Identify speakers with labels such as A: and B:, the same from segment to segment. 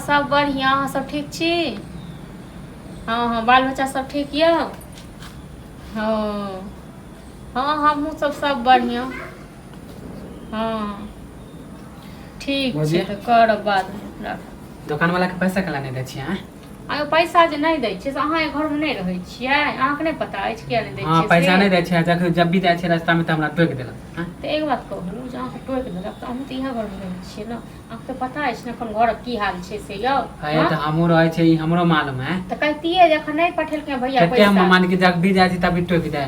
A: सब बढ़िआँ, अहाँ सब ठीक छी? हँ हँ, बाल बच्चा सब ठीक यऽ? हँ हँ, हमहूँ सब सब बढ़िआँ। हँ, ठीक छै।
B: भौजी?
A: तऽ करब बादमे, राखू।
B: दोकान वाला के पैसा केला नहि दै छियै आँय?
A: आयो, पैसा जे नहि दै छियै से अहाँ एहि घरमे नहि रहै छियै? अहाँके नहि पता अछि किया नहि दै
B: हँ,
A: छियै
B: पैसा
A: से?
B: नहि दै छियै, जखन जब भी जाइ छियै रास्तामे तऽ हमरा टोकि देलक आँय?
A: तऽ एक बात कहू, जे अहाँके टोकि देलक तऽ अहूँ तऽ इएह घरमे रहै छियै ने, अहाँके तऽ पता अछि ने एखन घरक की हाल छै से यौ?
B: हे।
A: हँ?
B: तऽ हमहूँ रहै छियै, ई हमरो मालूम है।
A: तऽ कहितियै जे एखन नहि पठेलकै भैया
B: कते हम
A: पैसा।
B: मान के जब भी जाइ छी तभी टोकि दे,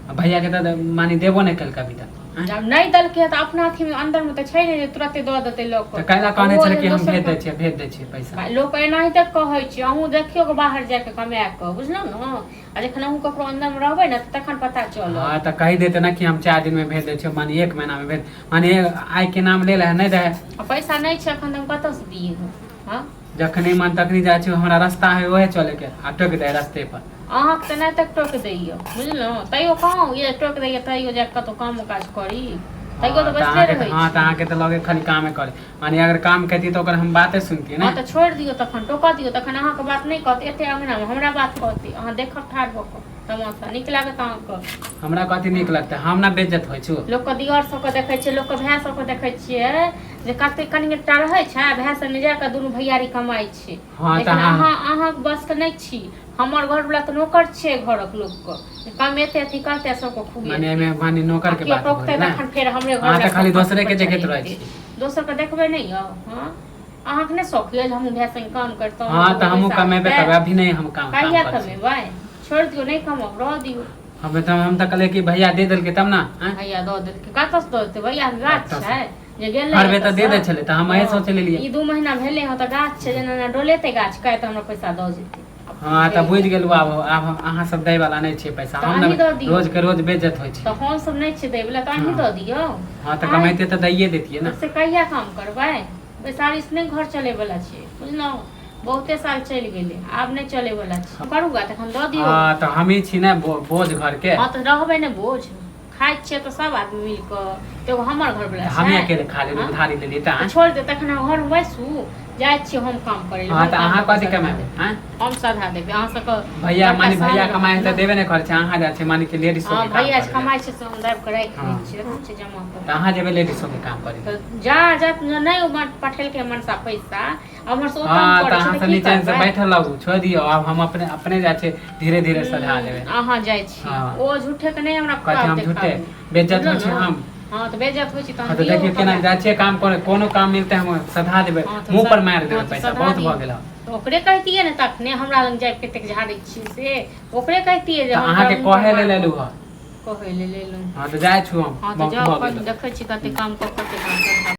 B: आ भैया के तऽ मानी देबो नहि केलकै अभी तक आँय?
A: जब नहि देलकै तऽ अपना अथीमे अन्दरमे तऽ छै नहि जे तुरते दऽ देतै लऽ
B: तऽ
A: कऽ।
B: कैला कहने
A: ओहो
B: छलै
A: जे
B: कि हम
A: दोसर
B: भेज दै
A: के
B: छियै, भेज दै छियै पैसा।
A: भाइ, लोक एनाहिते कहै छै। अहूँ देखियौ कऽ बाहर जाय कऽ कमाए कऽ, बुझलहुँ ने? आ जखन अहूँ ककरो अन्दरमे रहबै ने तऽ तखन पता चलत।
B: हँ, तऽ कहि देते ने कि हम 4 दिन में भेज दै छियै, मानी एक महीना में भेज, मानी आइ के नाम ले है नहि रहे।
A: आ पैसा नहि छै एखन तऽ हम कतऽसँ दियै हम? हँ।
B: जखनी मन तखनी जाइ छी, हमरा रास्ता है वहे चले के, आ टोकि दे रास्ते पर।
A: अहाँके तऽ नहि तक टोकि दैया, बुझलहुँ? तैयो कहूँ ये टोकि दैया, तैयो जाकऽ कतहु कामो काज करी, तैयो
B: हँ
A: तऽ
B: तऽ
A: बैसले
B: अहाँके
A: रहै
B: हँ, तऽ
A: छी।
B: अहाँके तऽ लगे खाली कामे करे, माने अगर काम करती तऽ ओकर हम बाते सुनती
A: हँ
B: ने।
A: तऽ छोड़ि दियौ, तखन टोकऽ दियौ, तखन अहाँके बात नहि कहत एते अङ्गनामे, हमरा बात कहतै। अहाँ देखब ठाढ़ भऽ कऽ तमाशा, नीक लागत अहाँके?
B: हमरा कथी नीक लगतै? हम ना बेज्जत होइ छु।
A: लोकके दियर सबके देखै छियै, लोकके भाय सबके देखै छियै जे कते कनिटा रहै छै, भाय संगे जा कऽ दुनू भैयारी कमाइ छै।
B: हँ, तऽ
A: लेकिन
B: अहाँ
A: अहाँके बसके नहि छी। हमर घरवला तऽ नौकर छियै घरक लोकके, कमेतै अथी करतै, सबके
B: माने
A: खुएतै।
B: एहिमे माने
A: आ
B: नौकर के
A: केओ
B: बात भऽ
A: टोकतै
B: गेल ने।
A: तखन फेर हमरे
B: अहाँ
A: घरवला
B: तऽ खाली
A: फाँसी
B: दोसरे
A: पर
B: के देखैत रहै
A: चढ़ेतै।
B: छी।
A: दोसरके देखबै नहि यौ? हँ, अहाँके नहि शौक यऽ जे हमहूँ भाय संगे काम करितहुँ?
B: हँ,
A: दूगो
B: तऽ हमहूँ
A: पैसा
B: कमेबे
A: अबितै।
B: करबै, अभी नहि हम काम काम
A: कहिया
B: करै छी।
A: कमेबै? छोड़ि दियौ, नहि कमाउ, रहऽ दियौ।
B: हम तऽ कहलियै कि भैया दे देलकै तब ने आँय?
A: भैया दऽ देलकै? कतऽसँ दऽ देतै? भैया गाछ
B: कतऽसँ?
A: छै जे गेलै
B: हर बेर तऽ दे
A: एतऽसँ?
B: दै छलै, तऽ हम एहे
A: हँ,
B: सोच लेलियै।
A: ई 2 महीना भेलै हँ तऽ गाछ छै जेना एना डोलेतै गाछ काटि तऽ हमरा पैसा दऽ जेतै।
B: हँ, तऽ बुझि गेलहुँ आब। आब अहाँ सब दै वाला नहि छियै पैसा।
A: तऽ
B: हम
A: अहीं
B: ने
A: दऽ दियौ।
B: रोज के रोज बेज्जत होइ
A: तऽ
B: छी।
A: हमसभ नहि छियै दैवला तऽ अहीं
B: हँ
A: दऽ दियौ।
B: हँ, तऽ
A: आँय?
B: कमैते तऽ दैये देतियै
A: तऽ
B: ने।
A: से कहिया काम करबै? बैसारीसँ नहि घर चलैवला छै, बुझलहुँ? बहुते साल चलि गेलै, आब नहि चलैवला छै। करू गा तखन दऽ दियौ।
B: हँ, तऽ हमही छी ने बोझ घरके।
A: हँ, तऽ रहबै ने बोझ? खाइ छियै तऽ सब आदमी मिल कऽ, तऽ एगो हमर घरवला
B: तऽ हमही
A: छै?
B: अकेले खा लेली,
A: हँ?
B: उधारी लेली तऽ
A: तऽ
B: आँय?
A: छोड़ि दे, तखन अहाँ घरमे बैसू, जाइ छियै हम काम करै लए।
B: हँ,
A: हम
B: तऽ
A: काम
B: अहाँ
A: कऽ कऽ
B: कथी
A: सधा
B: कमेबै
A: देबै।
B: आँय?
A: हम सधा देबै अहाँ सबके।
B: भैया
A: बड़का
B: माने
A: शान
B: भैया
A: रहत
B: कमाइ है
A: ने।
B: तऽ देबे नहि करै छै। अहाँ जाइ छै माने कि लेडीज
A: हँ,
B: सबके काम
A: भैया जे
B: करै लए।
A: कमाइ छै से हम दाबि कऽ राखि लै
B: हँ
A: छियै, रखै छियै जमा कऽ
B: तऽ
A: कऽ।
B: अहाँ जेबै लेडीज सबके काम करै
A: तऽ
B: लए?
A: जा जा नहि ओ पठेलकै मनसा पैसा, आ उम्हर से ओ तंग
B: हँ, तऽ
A: करै छै
B: अहाँ
A: तऽ
B: सब
A: की
B: नीचे से
A: करबै?
B: बैठल रहू, छोड़ि दियौ। आब हम अपने अपने जाइ छियै, धीरे धीरे सधा देबै।
A: अहाँ जाइ छी।
B: हँ।
A: ओ झूठेके नहि हमरा
B: कथी
A: खुआब
B: हम झूठे
A: देखाबू,
B: बेज्जत
A: बुझलहुँ
B: होइ छी
A: ने?
B: हम?
A: हँ, तऽ बेज्जत होइ छी
B: हँ,
A: तहन
B: तऽ
A: दियौ
B: देखियौ केना
A: कमा
B: जाइ छियै काम करे, कोनो काम मिलतै हम सधा देबै।
A: हँ, तऽ
B: मुँह पर मारि
A: हँ,
B: देबै,
A: तऽ
B: पैसा
A: सधा
B: बहुत
A: दियौ।
B: भऽ गेल।
A: तऽ ओकरे कहितियै ने तखने, हमरा लग जाय कतेक झाड़ै छियै से ओकरे कहितियै जे
B: तऽ
A: हम तोरा
B: अहाँके
A: मुँह पर
B: कहै लेल
A: मारबौ।
B: एलहुँ हँ।
A: कहै लेल एलहुँ?
B: हँ, तऽ जाइ छु हम।
A: हँ, तऽ
B: बहुत
A: जाउ
B: भऽ
A: कनि,
B: गेल।
A: देखै छी कते काम कऽ कऽ काम सधा।